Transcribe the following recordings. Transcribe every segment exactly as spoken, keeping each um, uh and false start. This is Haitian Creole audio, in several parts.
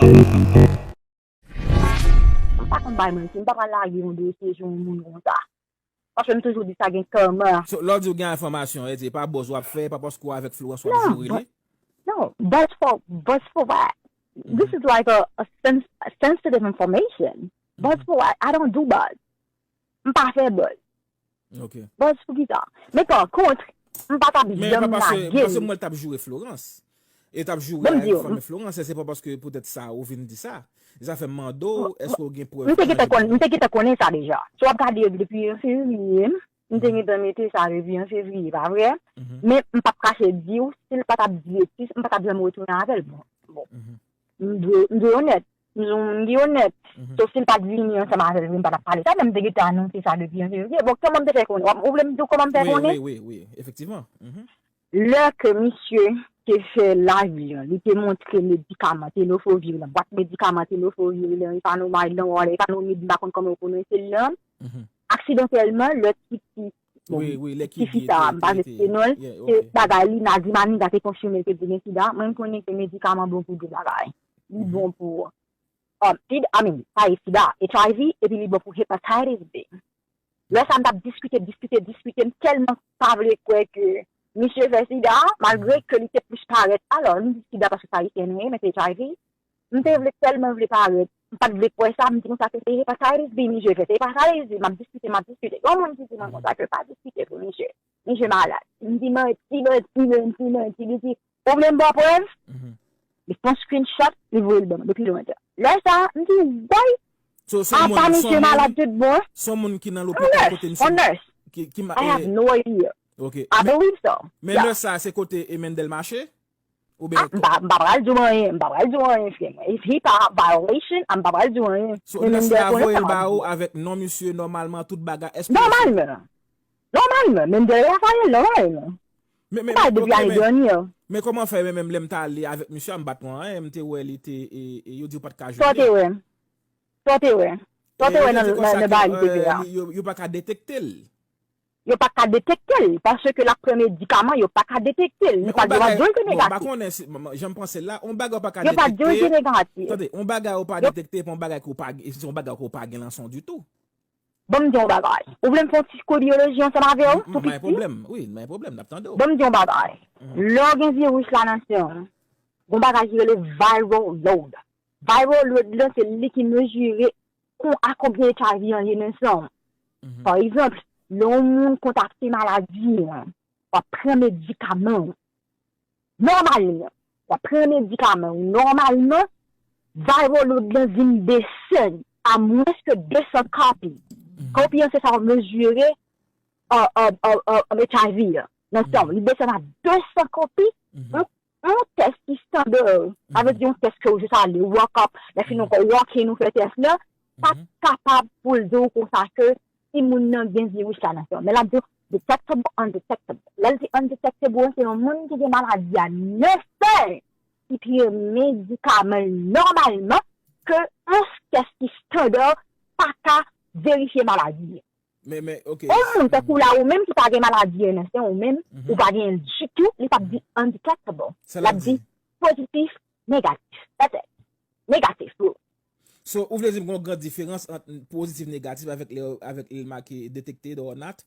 M pa konn bay manti, m pa pral lage yon dosye sou yon moun konsa. Paske m toujou di sa gen kama. So, lè w di w gen enfòmasyon, e di, e pa buzz w ap fè, e pa paske w avèk Florence w ap joure li. No, buzz for, buzz for what? This is like a, a, sens, a sensitive information. Buzz for what? I don't do buzz. M pa fè buzz. Ok. Buzz pou kisa? Men pa kont, m pa t ap janm lage l. Men e pa paske, paske mwen l t ap joure Florence. E t ap joure avèk fanmi Florence, e se pa paske poutèt sa ou vin di sa. Sa fè m mande w, èske w gen prèv? M te gentan konn, m te gentan konnen sa deja. Si w ap gade depi an fevriye, m te gentan mete sa depi an fevriye, pa vre? Men m p ap kache di w, si l pa t ap di betiz, m pa t ap janm retounen avè l. Bon, bon. M dwe, m dwe onèt. M di w, m di onèt. So, si l pa t vini ansanm avè l vre, m pa t ap pale sa, men m te gentan anonse sa depi an fevriye. Bon, kòman m te fè konnen? W ap, ou vle m di w kòman m fè konnen? Wi, wi, wi, efektivman. Lè ke misye te fè live li an, li te montre medikaman tenofovir lan, bwat medikaman tenofovir lan, epanomay lan, wala, epanomid, m pa konn kòman yo pwononse l lan. Aksidantèlman, lè ti, ti, bon, ti fi sa a, m pa vle site non l, se bagay li, Nazimani te konfime ke li gen sida. Mwen, m konnen ke medikaman bon pou de bagay. Li bon pou, um, sida, I mean, pa e sida, H I V, epi li bon pou hepatitis B. Lè sa a, m t ap diskite, diskite, diskite, m tèlman pa vle kwè ke misye fè sida, malgre ke li te plis parèt, alò, m di sida paske se ayisyen nou ye, men se H I V. M te vle, tèlman vle parèt, m pa t vle kwè sa, m di konsa ke se hepatitis B misye fè, se hepatitis B, m ap diskite, m ap diskite. Yon moun ki di mwen konsa ke pa diskite pou misye, misye malad. M di manti, manti, manti, manti, li di, ou vle m ba w prèv? Li fè yon screenshot, li voye l ban mwen depi lontan. Lè sa a, m di, woy! So, se yon apa moun, se misye yon malad moun, tout bon. Se yon moun ki nan lopital kote misye, yon nurse. Ki, ki ma-, I have no idea. Ok. I believe so. Men nurse sa, se kote Emendel mache? Oubyen ah, m pa, m pa pral di w anyen, m pa pral di w anyen, frè mwen. If he pa violation, m pa pral di w anyen. So, nurse la voye l ba ou avèk non misye, nòmalman, tout bagay. Èske nòmalman. Nòmalman, Mendel la voye l nòmalman. Men, men, men, depi ane dènye. Men kòman fè, men menm lè m t ale avèk misye a, m pa t wè anyen, m te wè li te, e, e, yo di w pa t ka jwenn li. Sa w te wè? Sa w te wè? Sa w te wè nan, nan, nan bagay li te fè a? Yo, yo pa ka detekte l. Yo pa ka detekte l, paske l ap pran medikaman, yo pa ka detekte l. Li pa, yo pa di w li te negatif. Bon, m pa konnen si, m, m, jan m panse l la, yon bagay ou pa ka detekte. Yo pa di w li te negatif. Tande, yon bagay ou pa detekte, epi yon bagay ke w pa gen, se yon bagay ke w pa gen nan san w ditou. Ban m di w yon bagay. Ou vle m fè yon ti kou biyoloji ansanm avè w, tou piti? M pa gen pwoblèm. Wi, m pa gen pwoblèm, n ap tande w. Ban m di w yon bagay. Lè w gen viris la nan san w, gen yon bagay ki rele viral load. Viral load lan, se li ki mezire kon-, a konbyen H I V an ye nan san w. Pa egzanp, lè yon moun kontakte maladi an, w ap pran medikaman w. Nòmalman, w ap pran medikaman w nòmalman, viral load lan vin desann a mwens ke de san kopi. Kopi an se sa w mezire, uh, uh, uh, uh, H I V an nan san w. Li desann a de san kopi. Yon, yon tès ki standard, sa vle di yon tès ke w jis ale walk up, lè fini w walk in, ou fè tès lan, pa t kapab pou l di w konsa ke timoun nan gen viris la nan san w. Men l ap di w detectable, undetectable. Lè l di undetectable, se yon moun ki gen maladi a nan san l, ki pran medikaman l nòmalman, ke yon tès ki standard pa ka verifye maladi an. Men, men, ok. Yon moun tankou la, ou menm ki pa gen maladi an nan san w, ou menm, ou pa gen l ditou, li p ap di undetectable. L ap di pozitif, negatif. That's it. Negatif, bro. So, ou vle di m gen yon gran diferans ant pozitif, negatif avèk lè, avèk lè l make detected or not?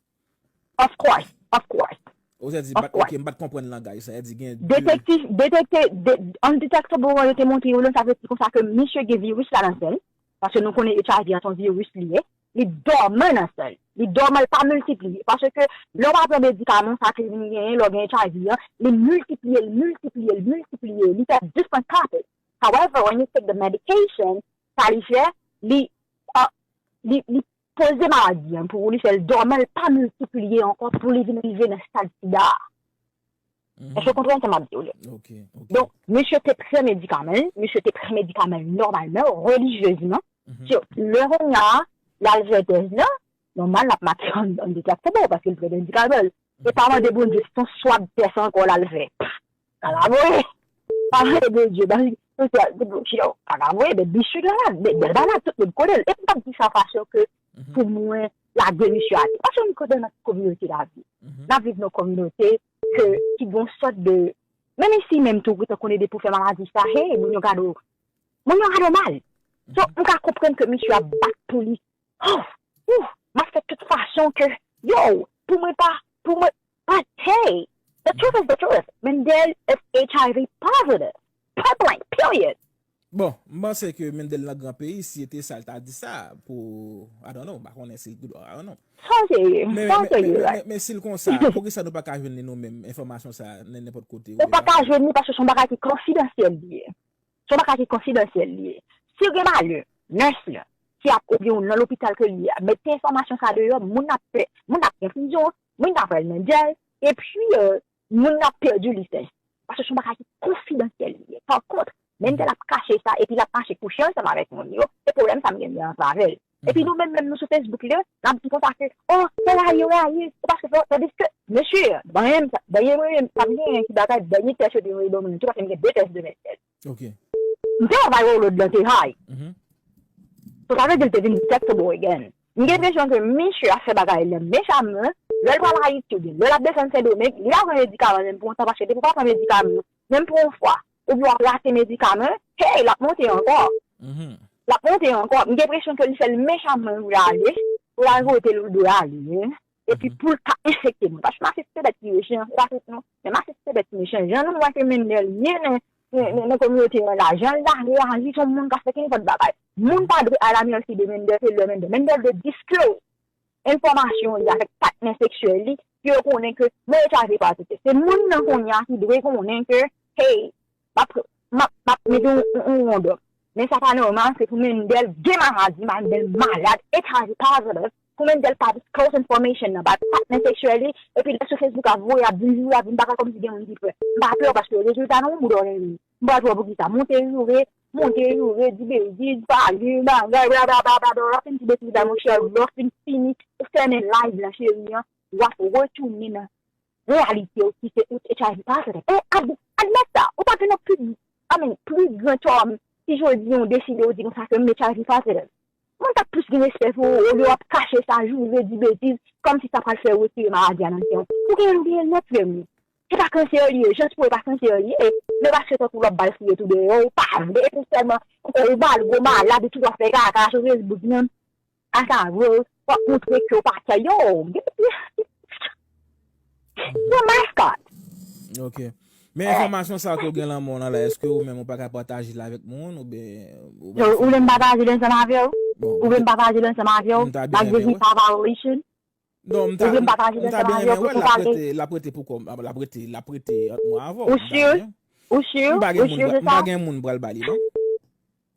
Of course, of course. Ou sa di, m pa t, ok, m pa t konprann langaj sa, sa di gen de. Detektif, detekte, de, undetectable, yo te montre yo lan, sa vle di konsa ke misye gen viris la nan san l, paske nou konnen H I V an se yon viris li ye, li dòman nan san l, li dòman, l pa miltipliye, paske lè w pa pran medikaman sa ke vin genyen, lè w gen H I V an, li miltipliye, li miltipliye, li miltipliye, li fè different copies. However, when you take the medication, sa li fè, li, uh, li, li poze maladi an pou ou, li fè l dòman, l pa miltipliye ankò pou li vin rive nan stad sida a. Èske w konprann sa m ap di w la? Ok, ok. Donk, misye te pran medikaman l, misye te pran medikaman l nòmalman, relijyezman. So, lè kounye a, l al fè tès lan, nòmal, l ap make un, undetectable, paske l pran medikaman l. E pa mande Bondye, se yon swab tès ankò l al fè. Pff, kalabwe! Pa mande Bondye, ba, se swab, se Bondye, kalabwe, men bichik la, men bèl bagay, tout moun konnen l. E m p ap di sa fason ke pou mwen lage misye atè. Paske m konnen nan kominote la viv. N ap viv nan kominote ke, ki gon sòt de, menm isi menm tou, ou gentan konnen depi w fè maladi sa, hey, moun yo gade w. Moun yo pa nòmal. So, m ka konprann ke misye ap bat pou li. Oh, ouh, m ap fè tout fason ke, yo, pou mwen pa, pou mwen, but hey, the truth is the truth. Mendel is H I V positive. Point blank, period. Bon, m panse ke Mendel nan gran peyi, si e te sa, l ta di sa pou, I don't know, m pa konnen si l, I don't know. Sa w te ye, Men, sa w men, te men, ye, men, right? men, men si l konsa, poukisa nou pa ka jwenn li nou menm, enfòmasyon sa, nan nenpòt kote? Ou pa ka jwenn li paske se yon bagay ki konfidansyèl li ye. Se yon bagay ki konfidansyèl li ye. Si gen malè, nurse lan, ki ap oubyen ou nan lopital ke li ye, mete enfòmasyon sa deyò, moun ap pè, moun ap pran prizon, moun ap pran Mendel, epi euh, moun ap pèdi lisans. Paske se yon bagay ki konfidansyèl li ye. Pa kont, Mendel ap kache sa, epi l ap mache kouche ansanm avèk moun yo, se pwoblèm sa m gen ansanm avè l. Epi nou menm, menm nou sou Facebook la, n ap di konsa ke, oh, fè rayi, rayi, se paske fè, tandis ke, mesye, dènye, dènye, mwen menm, pa m gen ki bagay, dènye tès yo te voye ban mwen, tou paske m gen de tès de Mendel. Ok. M te wè viral load lan te high. Mhm. So, sa vle di l te vin detectable again. M gen enpresyon ke misye ap fè bagay la mechaman, lè l pral Ayiti oubyen lè l ap desann Sendomeng, li pa pran medikaman menm pou yon tan, paske depi w pa pran medikaman, menm pou yon fwa, oubyen w ap rate medikaman, hey, l ap monte ankò. Mhm. L ap monte ankò. M gen enpresyon ke li fè l mechaman pou l ale, pou l al kote l dwe ale, hein. Epi pou l ka enfekte moun. Paske masis se bèt ki mechan, se pa tout non. Men masis se bèt ki mechan. Jan nou wè ke Mendel ye nan, nan, nan, nan kominote an la, jan l ta reyaji, se yon moun k ap fè kenpòt bagay. Moun pa dwe à la merci de Mendel, se lè Mendel. Mendel dwe disclose enfòmasyon li avèk patnè seksyèl li, pou yo konnen ke mwen H I V pozitif. Se moun nan kounye a ki dwe konnen ke, hey, m ap, m ap, m ap mete yon, yon, yon wondòm. Men sa pa nòmal, se pou Mendel gen maladi, Mendel malad, H I V positive, pou Mendel pa disclose information nan, bay patnè seksyèl li, epi lè sou Facebook ap voye, ap vin joure, ap vin bagay kòmsi gen moun ki prè. M pa pè paske rezilta nan yon bout òrèy li. M pa twò poukisa. Monte joure, monte joure, di betiz, pale, bagay, bla, bla, bla, bla, bla, w ap fin di betiz la, monchè, lè w fin fini, ou fèmen live la, cheri an, w ap retounen nan reyalite w ki se ou H I V positive. E ad, admèt sa, ou pa gen nan pli, I mean, pli gran tò, si jodi yon deside ou di konsa ke m H I V positive. Moun t ap plis gen respè pou ou, olye w ap kache sa, joure, di betiz, kòmsi sa pral fè retire maladi a nan kè w. Ou gen, ou gen lòt frè m. Se pa kansè li ye, jans pou e pa kansè li ye. Men paske tankou w ap ba l fouye tou deyò, ou pa vle, epi w sèlman, ou ba l gwo malad, ou tou w ap fè kaka sou Facebook nan. Asa vre, w ap montre ke w pa kè yo. Yo, my God. Ok. Men enfòmasyon sa ke w gen nan men w nan la, èske ou menm ou pa ka pataje l avèk moun oubyen Yo, ou vle m pataje l ansanm avè w? Bon, Ou vle m pataje l ansanm avè w? M ta byen Malgre renmen li pa violation? Non, m ta, Ou vle m pataje l m ta ansanm byen avè w renmen pou wè l nou ap pale? Rete, l ap rete pou kò m, l ap rete, l ap rete ant mwen avè w. Ou sure? Ou sure? M pa gen Ou moun, sure pral- de m pa sa? Gen moun pral ba li non.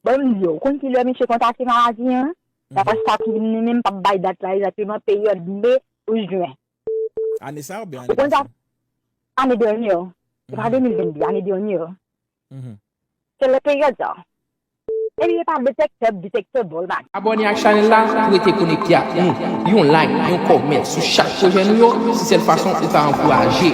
Bon, m di w, konn ki lè misye kontakte maladi an? Daprè sa ki vin li menm, m p ap bay dat la egzakteman, peryòd me ou jen. Ane sa oubyen Ou konn ane sa? pase? Ane dènye. Se pa de mil vennde, ane dènye. Mhm. Se lè peryòd sa. Epi e pa detectable, detectable, man. Abòne ak chanèl la pou rete konekte ak nou. Yon like, yon kòmè sou chak pwojè nou yo, se sèl fason ou ka ankouraje.